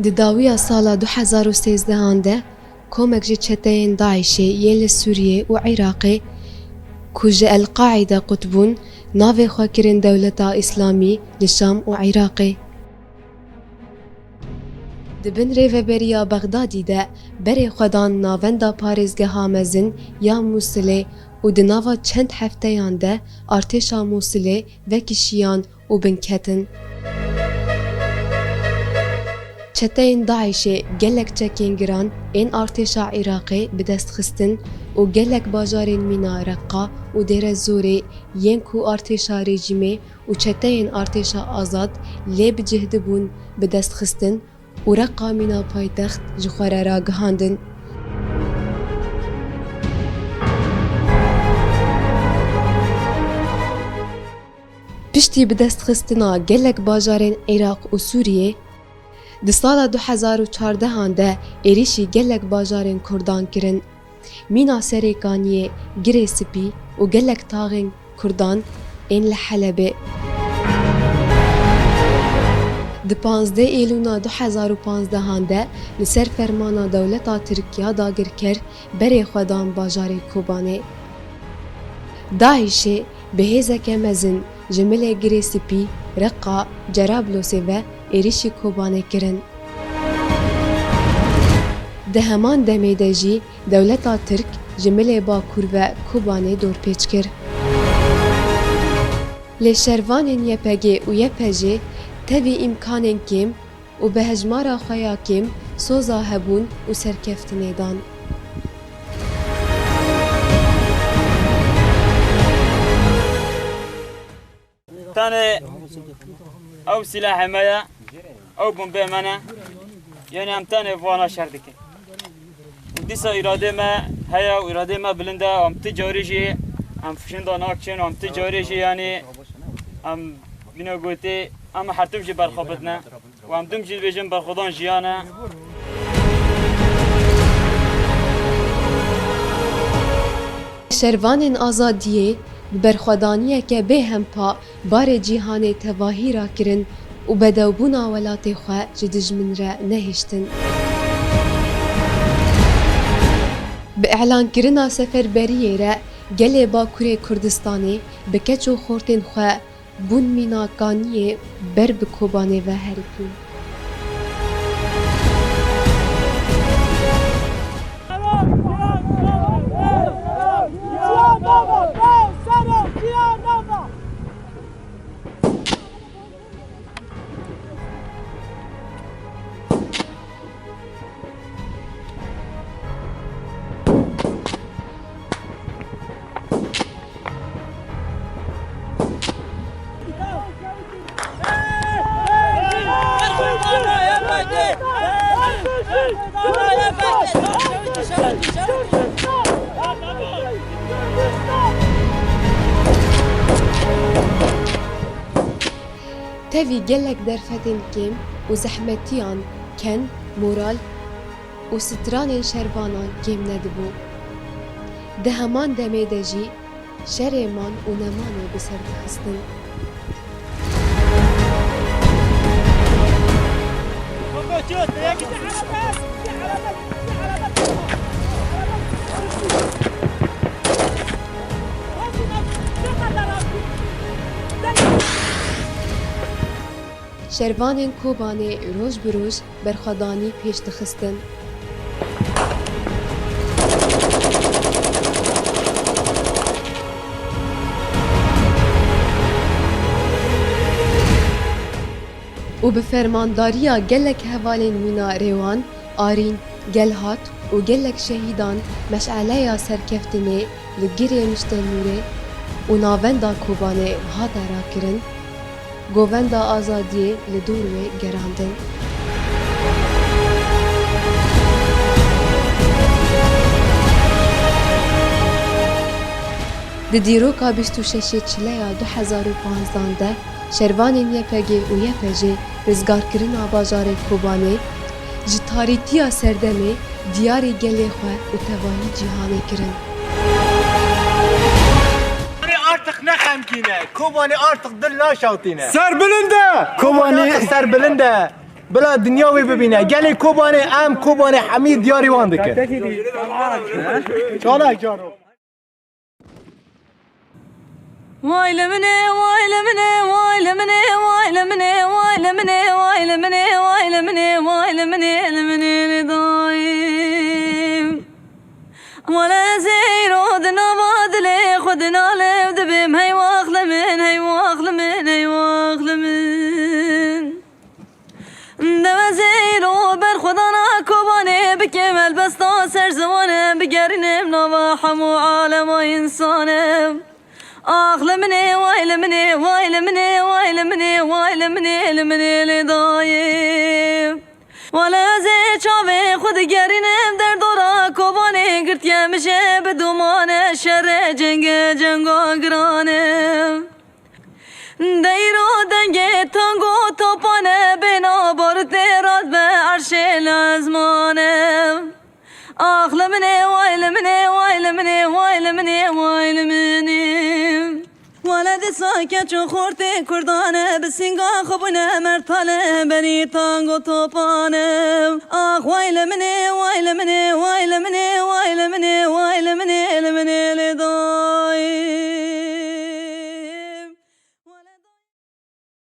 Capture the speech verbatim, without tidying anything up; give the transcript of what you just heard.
Di dawiya sala du hezar û sêzdehan de komek ji çeteyên DAIŞê yên li Sûriyê û Iraqê ku ji El-Qaîde qut bûn, navê xwe kirin Dewleta Îslamî li Şam û Iraqê. Di bin rêveberiya Bexdadî de berê xwe dan navenda parêzgeha mezin ya Mûsilê û di nava çend hefteyan de artêşa Mûsilê vekişiyan û binketin. Çeteyên DAIŞê gelek çekên giran ên artêşa Iraqê bi dest xistin û gelek bajarên mîna Reqqa û Dêre Zorê yên ku artêşa rejîmê û çeteyên artêşa azad lê bi cih dibûn bi dest xistin û Reqqa mîna paytext ji xwe re ragihandin. Piştî bi dest xistina gelek bajarên Iraq û Sûriyê, di sala du hezar û çardehan de êrîşî gelek bajarên Kurdan kirin. Mîna Serê Kaniyê, Girê Spî û gelek taxên Kurdan ên li Helebê. Di panzdeh Êlûna du hezar û panzdehan de li ser fermana dewleta Tirk ya dagirker berê xwe dan bajarê Kobanê. DAIŞê bi hêzeke mezin ji milê Girê Spî, Reqqa, Cerablosê ve êrîşî Kobanê kirin. Di heman demê de jî dewleta Tirk ji milê Bakur ve Kobanê dorpêç kir. Lê şervanên Y P G û Y P J tevî îmkanên kêm û bi hejmara xwe ya kêm soza hebûn û serkeftinê dan. Tenê ew silahê me ye, ew bombê me ne. Yanî em tenê vana şer dikin. Û dîsa îradê me heye û îradê me bilind e. Em ti carî jî em fişinda nakin, em ti carî jî yanî em bîne gotê em her tim jî berxwe bidine. Û em tim jî dibêjin berxwedan jiyan e. Şervanên azadiyê bi berxwedaniyeke bêhempa barê cîhanê tevahî rakirin û bedewbûna welatê xwe ji dijmin re nehiştin. Bi îlankirina seferberiyê re gelê Bakurê Kurdistanê bi keç û xortên xwe bûn mîna Kaniyê ber bi Kobanê ve herikîn. Tevî gelek derfetên kêm û zehmetiyan, ken, moral û stranên şervanan kêm nedibû. Di heman demê de jî şerê man û nemanê bi ser dixistin. Şervanên Kobanê roj bi roj berxwedanî pêş dixistin. Û bi fermandariya gelek hevalên mîna Rêwan, Arîn, Gelhat û gelek şehîdan meşeleya serkeftinê li Girê Mişte Nûrê û navenda Kobanê hate rakirin, govenda azadiyê li dor wê gerandin. Di dîroka bîst û şeşê Çileya du hezar û panzdan de şervanên Y P G û Y P J rizgarkirina bajarê Kobanê ji tarîtiya serdemê diyarî gelê xwe û tevahî cîhanê kirin. Kobanê artık ne xemgîn e. Kobanê artık dil naşewtîne. Ser bilind e! Kobanê artık ser bilind e. Bila dinya wê bibîne. Gelê Kobanê, em Kobanê hemî diyarî wan dikin. Çalak caro. Vay li min ê, vay li min ê, vay li min ê, vay li min ê, vay li min ê, vay li min ê, vay li min ê, vay li min ê, li min ê, li dayê. Wele ez ê îro di nava dilê xwe di nalev dibêm, hey wax li min, hey wax li min, hey wax li min. Dev ez ê îro ber xwe dana Kobanê, bikêm helbesta ser ziwanem, bigerînim nava hemû alema însanem. Ax li min ê, way li min ê, way li min ê, way li min ê, way li min ê, li min ê, lê dayê. Wele ez ê çavê xwe digerînim derdora Kobanê, girtiye min jê bi domane, şerê cenge cenga giran e. Deyro dengê tango topane, bêna barutê radbe erşê lezmane. Ax li min ê, way li min ê, way li min ê, way li min ê, way li min ê. Wele dîsa keç û xortê Kurdan e, bi sînga xwe bûne mertale, berî tango topane. Ax way li min ê, way li min ê, way li min ê, way li min ê, way li min ê, li min ê, lê da.